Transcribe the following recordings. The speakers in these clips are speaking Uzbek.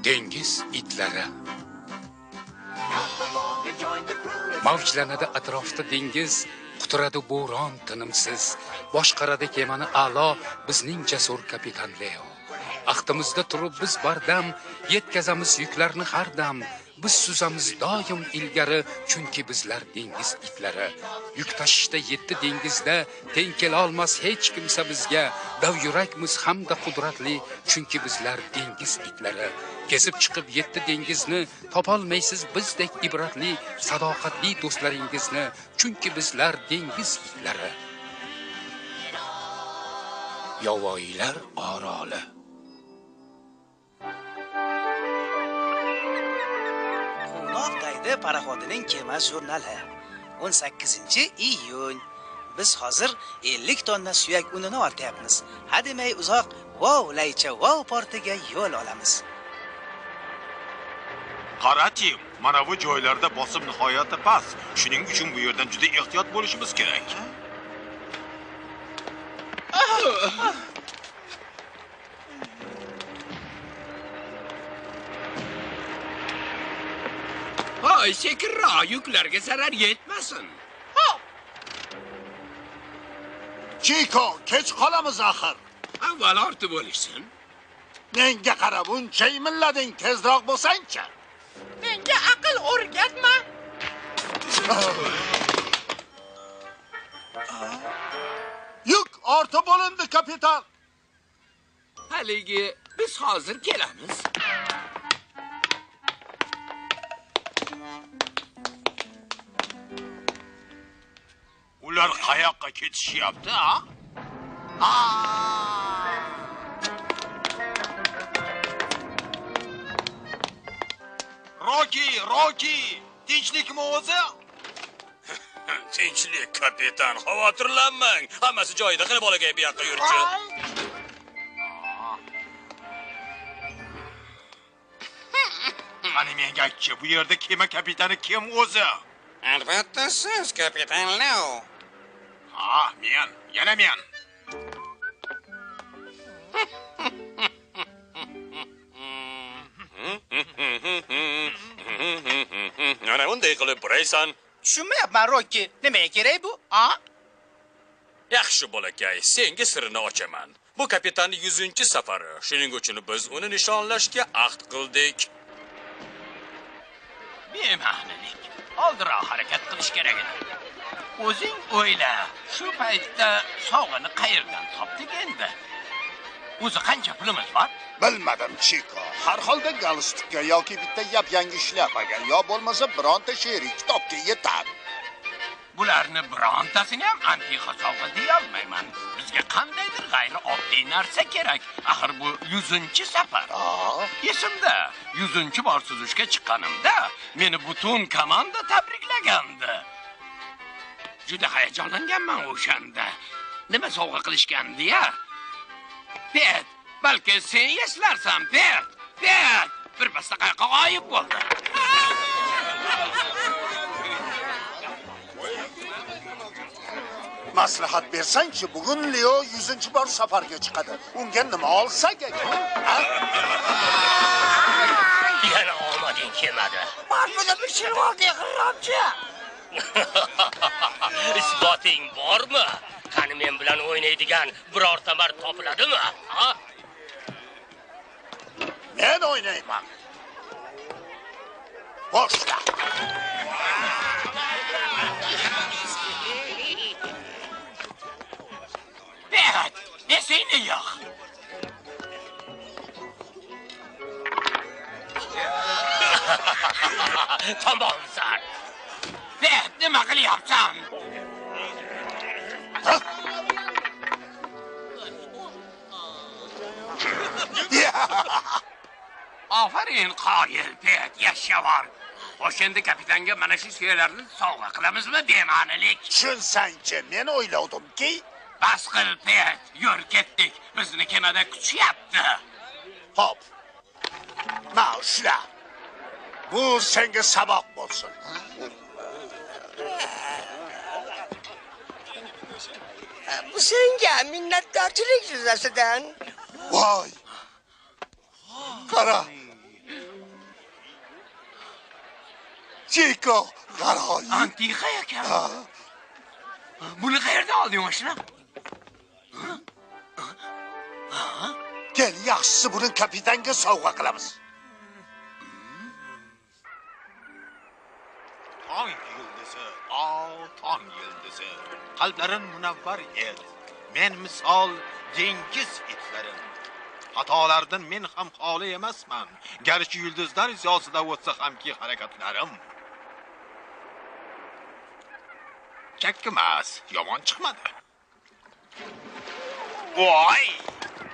Dengiz itlari. Mavjlanadi atrofda dengiz, quturadi bo'ron tinimsiz. Boshqaradi kemani a'lo bizning jasur kapitan Leo. Ahdimizda turib biz bardam, yetkazamiz yuklarni har dam. Biz suzamiz doim ilgari, chunki bizlar dengiz itlari. Yuk tashishda yetti dengizda teng kela olmas hech kimsa bizga. Dav yurakmiz hamda qudratli, chunki bizlar dengiz itlari. Kesib chiqib yetti dengizni topolmaysiz bizdek ibratli, sadoqatli do'stlaringizni, chunki bizlar dengiz itlari. Yovvoyilar oroli. Quvnoq daydi paraxodining kema jurnali. 18-iyun. Biz hozir 50 tonna suyak unini ortayapmiz. Hademay uzoq Vovlaycha Vov portiga yo'l olamiz. Qara Tim, mana bu joylarda bosim nihoyatda past. Shuning uchun bu yerdan juda ehtiyot bo'lishimiz kerak. Hoy, sekinroq, yuklarga zarar yetmasin. Chiko, kech qolamiz axir. Avval ortib bo'lishsin. Menga qarab, uncha imillading, tezroq bo'lsangchi. Menga aql o'rgatma. Yuk ortib bo'lindi, kapitan. Haligi biz hozir kelamiz. Ular qayoqqa ketishyapti, ha? Roki, Roki, tinchlikmi o'zi? Tinchlik, kapitan, xavotirlanmang. Hammasi joyida. Qani bolakay, bu yoqqa yurchi. Qani menga aytchi, bu yerda kema kapitani kim o'zi? Albatta siz, kapitan Leo. Ha, men, yana men. Ana unday qilib buraysan. Tushunmayapman, Roki. Nimaga kerak bu? A? Yaxshi bolakay, senga sirini ochaman. Bu kapitanning 100-safari. Shuning uchun biz uni nishonlashga ahd qildik. Bema'nilik. Oldinroq harakat qilish kerak edi. O'zing o'yla, shu paytda sovg'ani qayerdan topdik endi? O'zi qancha pulimiz bor? Bilmadim, Chiko. Har holda galstukka yoki bitta yap-yangi shlyapaga, yo bo'lmasa bironta she'riy kitobga yetar. Bularni birontasini ham antiqa sovg'a deya olmayman. Bizga qandaydir g'ayrioddiy narsa kerak. Axir bu 100-safar. Esimda, 100-bor suzishga chiqqanimda meni butun komanda tabriklagandi. Juda hayajonlanganman o'shanda. Nima sovg'a qilishgandi ya? Pet, balki sen eslarsan, Pet. Pet, bir pasda qayoqqa g'oyib bo'ldi. Maslahat bersangchi, bugun Leo 100-bor safarga chiqadi. Unga nima olsak ekan? Yana omading kelmadi. Mana bir shirvonga g'irromchi. Isboting bormi? Qani men bilan o'ynaydigan birorta mard topiladimi? Ha? Men o'ynayman. Boshla. Pet, esingni yig'. Tamomsan. Pet, nima qilyapsan? Ofarin, qoyil, Pet, yashavor. Xo'sh, endi kapitanga mana shu suyaklarni sovg'a qilamizmi, bema'nilik? Tushunsangchi, men o'ylovdimki... Bas qil, Pet, yur ketdik. Bizni kemada kutishyapti. Hop. Ma, ushla. Bu senga saboq bo'lsin. Bu senga minnatdorchilik yuzasidan. Voy! Qara, Chiko, g'aroyib. Antiqa ekan. Buni qayerdan olding, oshna? Kel, yaxshisi buni kapitanga sovg'a qilamiz. Tong yulduzi, o tong yulduzi, qalblarin munavvar et. Men misol dengiz itlarim. Xatolardan men ham xoli emasman. Garchi yulduzlar ziyosida o'tsa hamki harakatlarim. Chakkimas, yomon chiqmadi. Voy!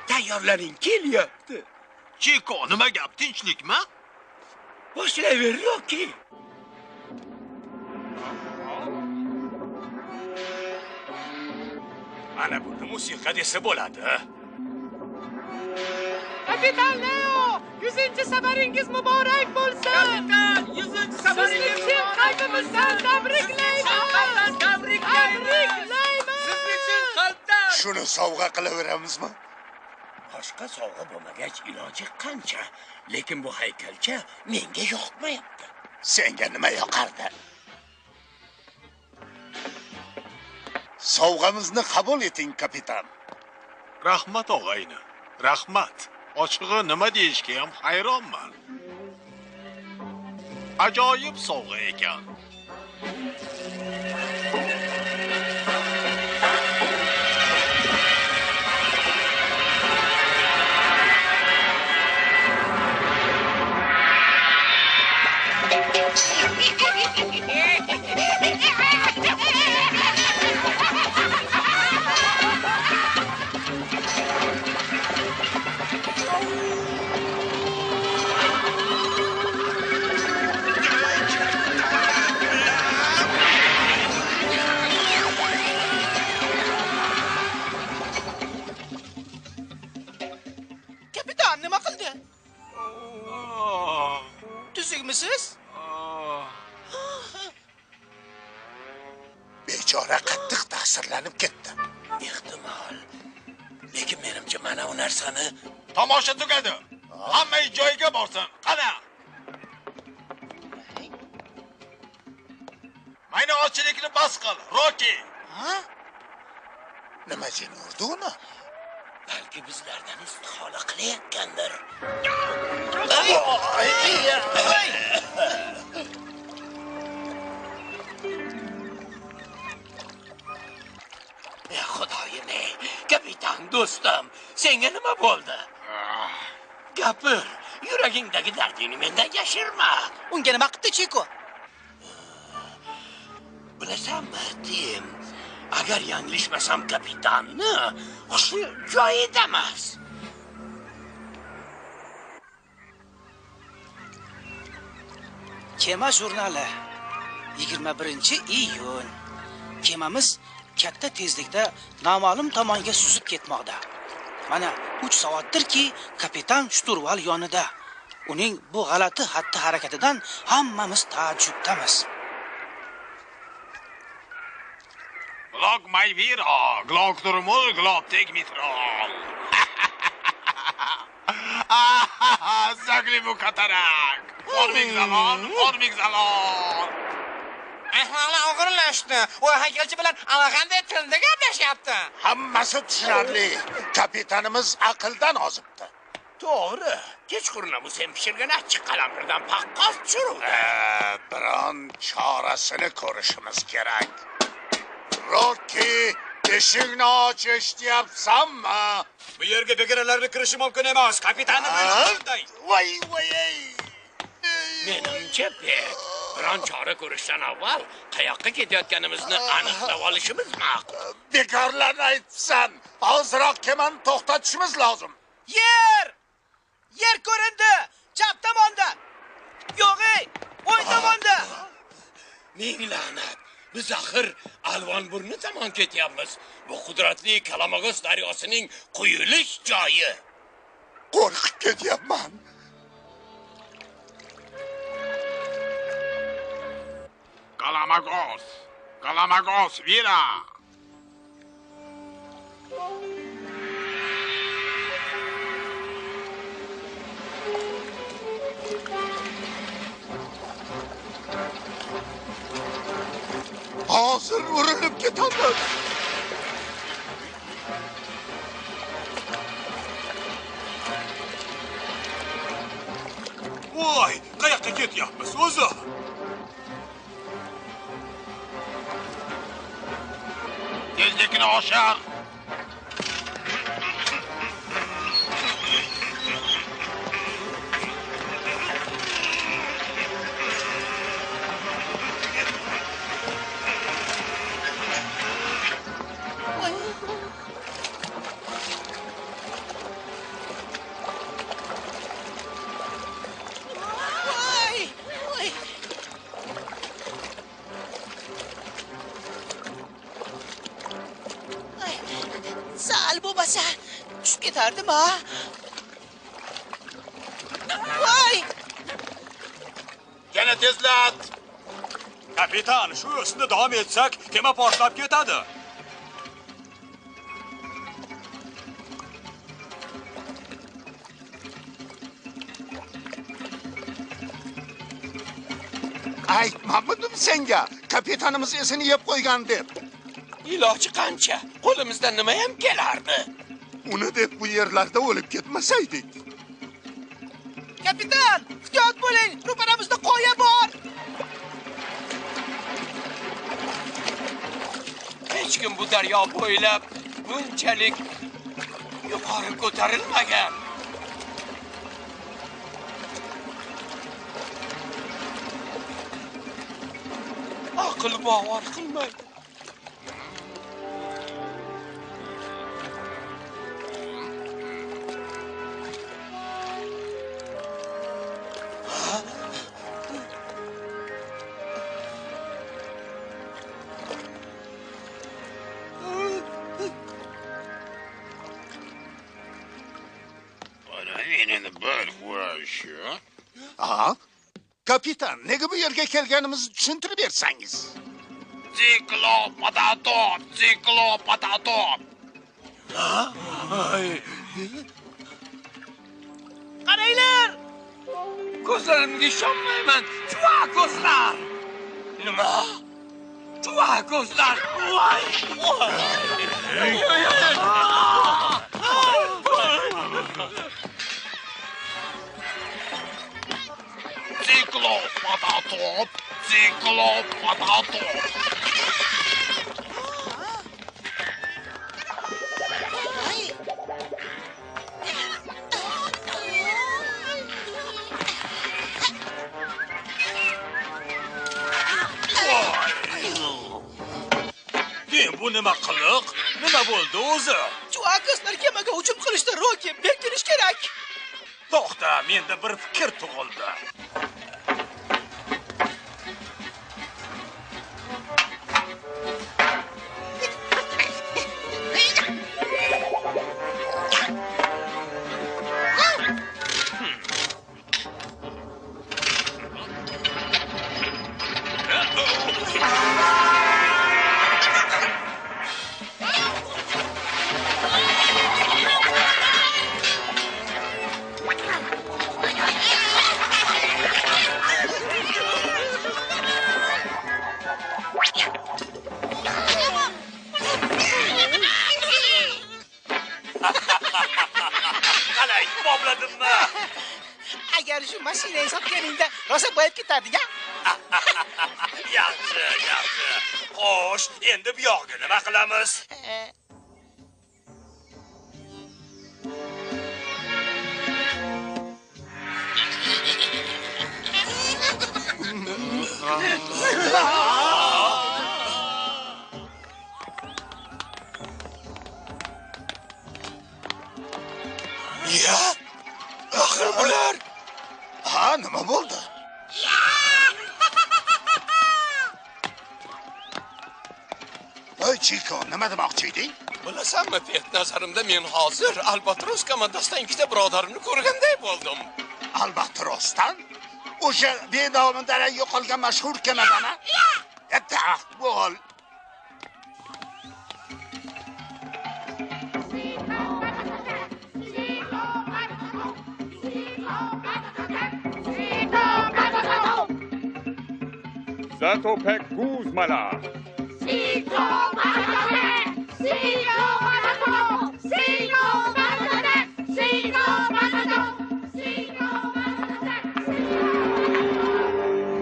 Tayyorlaring kelyapti. Chiko, nima gap, tinchlikmi? Boshlayver, Roki. Mana buni musiqa desa bo'ladi. Kapitan Leo, 100-safaringiz muborak bo'lsin. Kapitan, 100-safaringiz chin qalbimizdan tabriklaymiz. Tabriklaymiz. Sizni chin qalbdan. Shuni sovg'a qilaveramizmi? Boshqa sovg'a bo'lmagach iloji qancha, lekin bu haykalcha menga yoqmayapti. Senga nima yoqardi? Sovg'amizni qabul eting, kapitan. Rahmat og'ayni, rahmat. Ochig'i nima deyishga ham hayronman. Ajoyib sovg'a ekan. Kapitan nima qildi? Tuzukmisiz? Bechora qattiq ta'sirlanib ketdi. Ehtimol. Lekin menimcha mana u narsani tomosha tugadi. Hamma joyiga borsin. Qani? Mayna ochchilikni bas qil, Roki. Ha? Nima jin urdi uni? Balki bizlardan istihola qilayotgandir. Ey Xudoyim, ey kapitan do'stim, senga nima bo'ldi? Gapir, yuragingdagi dardingni mendan yashirma. Unga nima qildi Chiko? Bilasanmi, Tim, agar yanglishmasam kapitanni hushi joyida emas. Kema jurnali 21-iyun. Kemamiz katta tezlikda noma'lum tomonga suzib ketmoqda. Mana 3 soatdirki kapitan shturval yonida. Uning bu g'alati xatti-harakatidan hammamiz taajjubdamiz. Glok mayvira, glok turmul, glok tegmitrol. Zagli bu katarak. Formik zalon, formik zalon. Ahvoli og'irlashdi. U haykalchi bilan allaqanday tilda gaplashyapti. Hammasi tushunarli. Kapitanimiz aqldan ozibdi. To'g'ri. Kechqurun bu sen pishirgan achchiq qalampirdan paqqos tushiruvdi. Biron chorasini ko'rishimiz kerak. Roki, eshikni och, eshityapsanmi? Bu yerga begonalarni kirishi mumkin emas. Kapitanni buyurdi. Voy voy ey. Menimcha, Pet, biron chora ko'rishdan avval qayoqqa ketayotganimizni aniqlab olishimiz ma'qul. Bekorlarni aytsan, ozroq kemani to'xtatishimiz lozim. Yer! Yer ko'rindi! Chap tomonda. Yo'q ey, o'ng tomonda. Ming la'nat. Biz axir Alvonburni tomon ketyapmiz. Bu qudratli Kalamagos daryosining quyilish joyi. Qo'rqib ketyapman. Kalamagos, Kalamagos, Vira. Hozir urilib ketamiz. Voy, qayoqqa ketyapmiz o'zi? Tezlikni oshir. Sal bo'lmasa tushib ketardim ha. Voy! Yana tezlat. Kapitan, shu yo'sinda davom etsak, kema portlab ketadi. Aytmadim senga, kapitanimiz esini yeb qo'ygan deb. Iloji qancha? Qo'limizdan nima ham kelardi? Uni deb bu yerlarda o'lib ketmasaydik. Kapitan, ehtiyot bo'ling, ro'paramizda qoya bor. Hech kim bu daryo bo'ylab bunchalik yuqori ko'tarilmagan. Aql bovar qilmaydi. Aha. Kapitan, nega bu yerga kelganimizni tushuntirib bersangiz. Siklopatotop, siklopatotop. Ha? Qaranglar! Ko'zlarimga ishonmayman. Chuva ko'zlar. Nima? Chuva ko'zlar. Voy! Siklopatotop, siklopatotop. Bu nima qiliq? Nima bo'ldi o'zi? Chuva ko'zlar kemaga hujum qilishdi, Roki, berkinish kerak. To'xta, menda bir fikr tug'ildi. Qalay, bobladimmi? Agar shu mashinani sotganingda rosa boyib ketarding-a? Yaxshi, yaxshi. Xo'sh, endi bu yog'iga nima qilamiz? Ya! Axir bular! Ha, nima bo'ldi? Ey Chiko, nima demoqchi eding? Bilasanmi, Pet, nazarimda men hozir Albatros komandasidan ikkita birodarimni ko'rganday bo'ldim. Albatrosdan? O'sha benomidara yo'qolgan mashhur kemadan-a? Taxt bo'l. Zatopek Guzmala.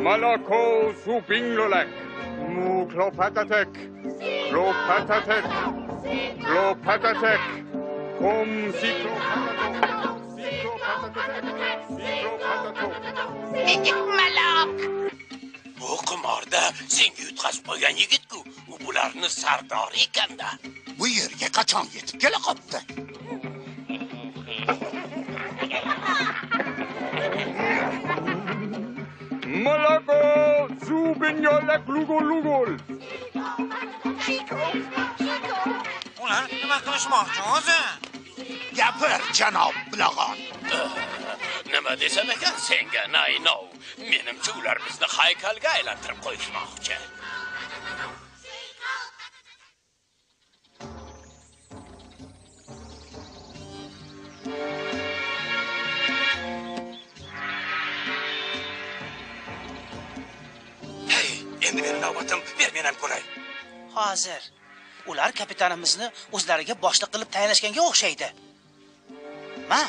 Malako Zubinglolek, Muklopatatek, Klopatatek, Klopatatek, Kom Siklopatatok, Siklopatatek, Siklopatatok. Malak! Bu qimorda senga yutqazib qo'ygan yigit-ku, u bularni sardori ekanda. Bu yerga qachon yetib kela qopti? Malako Zubinyolek Lugol Lugol. Chiko, Chiko. Ular nima qilishmoqchi o'zi? Gapir, janob Bilag'on. Nima desam ekan senga, Naynov? Menimcha ular bizni haykalga aylantirib qo'yishmoqchi. Hey, endi meni navbatim, ber men ham ko'ray. Hozir ular kapitanimizni o'zlariga boshliq qilib tayinlashganga o'xshaydi. Ma?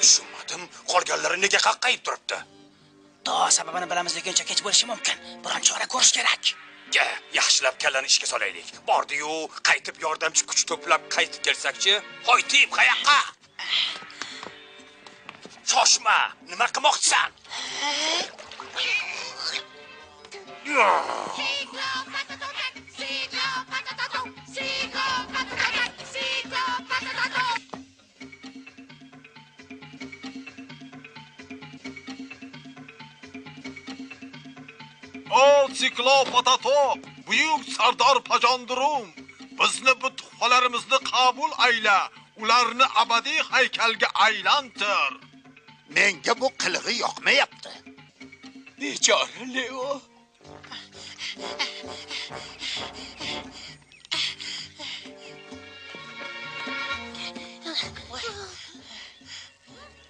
Tushunmadim, qolganlari nega qaqqayib turibdi? To sababini bilamiz deguncha kech bo'lishi mumkin. Biron chora ko'rish kerak. Ga, yaxshilab kallani ishga solaylik. Bordi-yu, qaytib yordamchi kuch to'plab qaytib kelsakchi? Hoy, Tim, qayoqqa? Shoshma, nima qilmoqchisan? O Siklopatato, buyuk sardor Pajondurum, bizni bu tuhfalarimizni qabul ayla, ularni abadiy haykalga aylantir. Menga bu qilig'i yoqmayapti. Bechora Leo.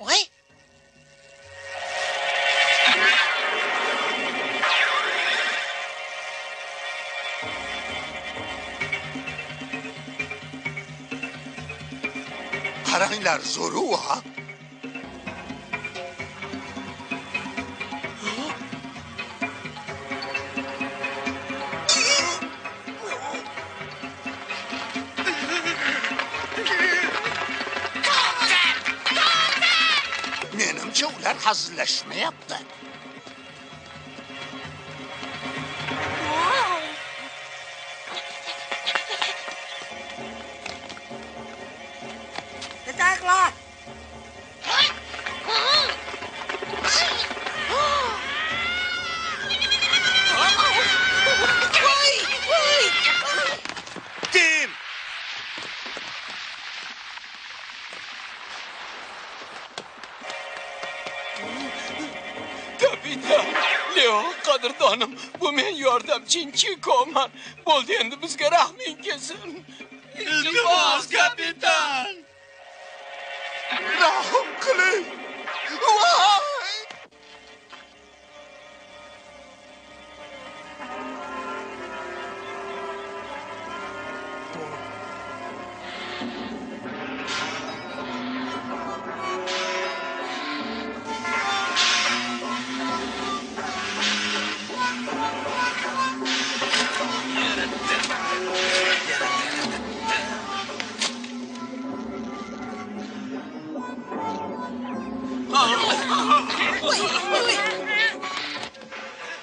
Voy! Qaranglar, zo'ru, ha? Menimcha ular hazillashmayapti. Tim! Kapitan Leo, qadrdonim, bu men yordamching Chikoman. Bo'ldi, endi bizga rahming kelsin. Iltimos, kapitan. Rahm qiling. Voy!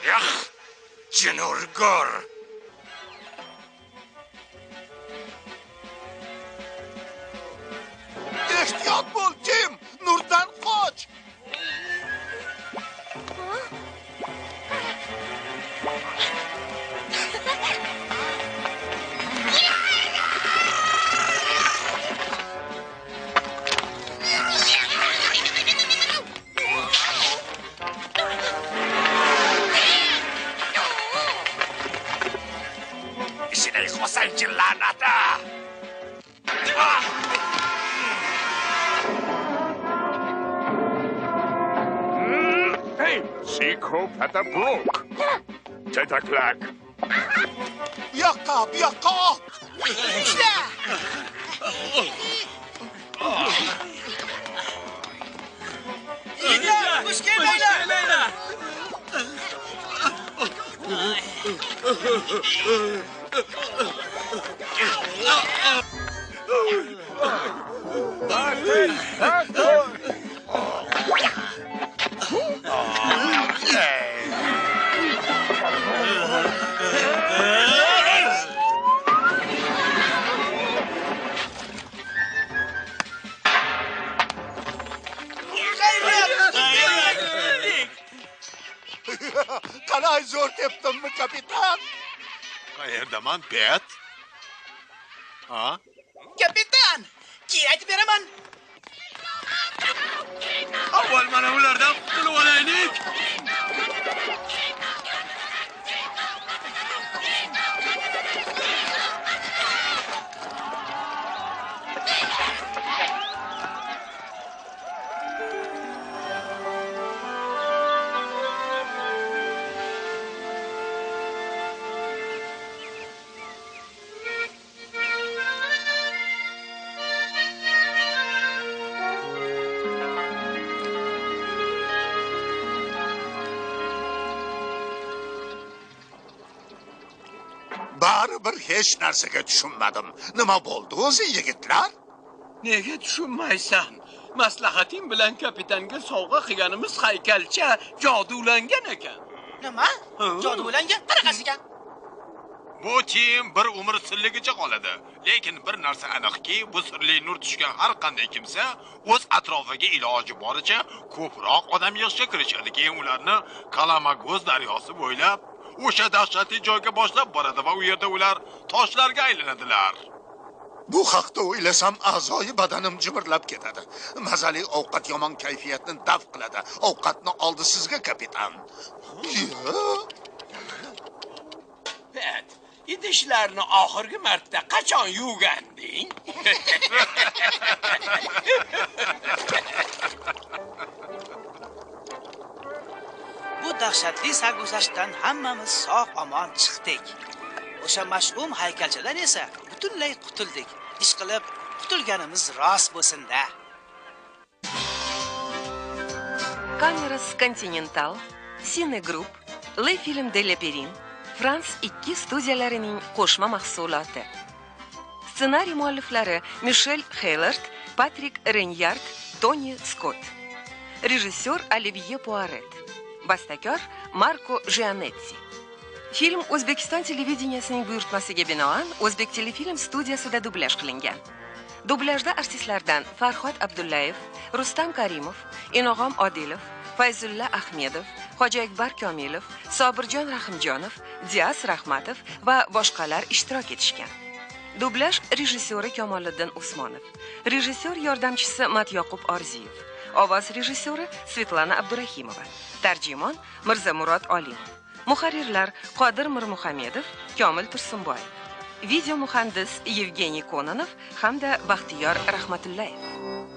Yax, jinurgor. Ehtiyot bo'l, Tim, nurdan qoch. Ishini qilsangchi, la'nati! Hey, Siklopatabrok. Tetaklak. Bu yoqqa, bu yoqqa ot. Ushla! Yigitlar, xush kelmanglar. Qalay zo'r tepdimmi, kapitan? Qayerdaman, Pet? Ha? Kapitan, keyin aytib beraman. Avval mana ulardan qutulib olaylik. Baribir hech narsaga tushunmadim. Nima bo'ldi o'zi, yigitlar? Nega tushunmaysan? Maslahating bilan kapitanga sovg'a qilganimiz haykalcha jodulangan ekan. Nima? Jodulangan? Qanaqasiga? Bu tim bir umr sirligicha qoladi. Lekin bir narsa aniqki, bu sirli nur tushgan har qanday kimsa o'z atrofiga iloji boricha ko'proq odam yig'ishga kirishadi. Keyin ularni Kalamago'z daryosi bo'ylab o'sha dahshatli joyga boshlab boradi va u yerda ular toshlarga aylanadilar. Bu haqda o'ylasam a'zoyi badanim jimirlab ketadi. Mazali ovqat yomon kayfiyatni daf qiladi. Ovqatni oldi sizga, kapitan. Pet, idishlarni oxirgi marta qachon yuvganding? Bu dahshatli sarguzashtdan hammamiz sog' omon chiqdik. O'sha mash'um haykalchadan esa butunlay qutuldik. Ish qilib qutulganimiz rost bo'lsin-da. Cameras Continental, Cine Group, Le Film de Leperin, France 2 studiyalarining qo'shma mahsuloti. Ssenariy mualliflari Mishel Heylert, Patrik Renyard, Toni Skott. Rejissyor Olivye Puaret. Bastakor Marko Gianetti. Film O'zbekiston televideniyasining buyurtmasiga binoan O'zbek telefilm studiyasida dublyaj qilingan. Dublyajda artistlardan Farhod Abdullayev, Rustam Karimov, Inog'om Odilov, Fayzulla Ahmedov, Hoji Akbar Komilov, Sobirjon Rahimjonov, Dias Rahmatov va boshqalar ishtirok etishgan. Dublyaj rejissyori Kamoliddin Usmonov, rejissyor yordamchisi Matyoqub Orziyev, ovoz rejissyori Svetlana Abdurahimova, tarjimon Mirzamurod Olimov, muharrirlar Qodir Mirmuhamedov, Komil Tursunboyev, video muhandis Yevgeniy Kononov hamda Baxtiyor Rahmatullayev.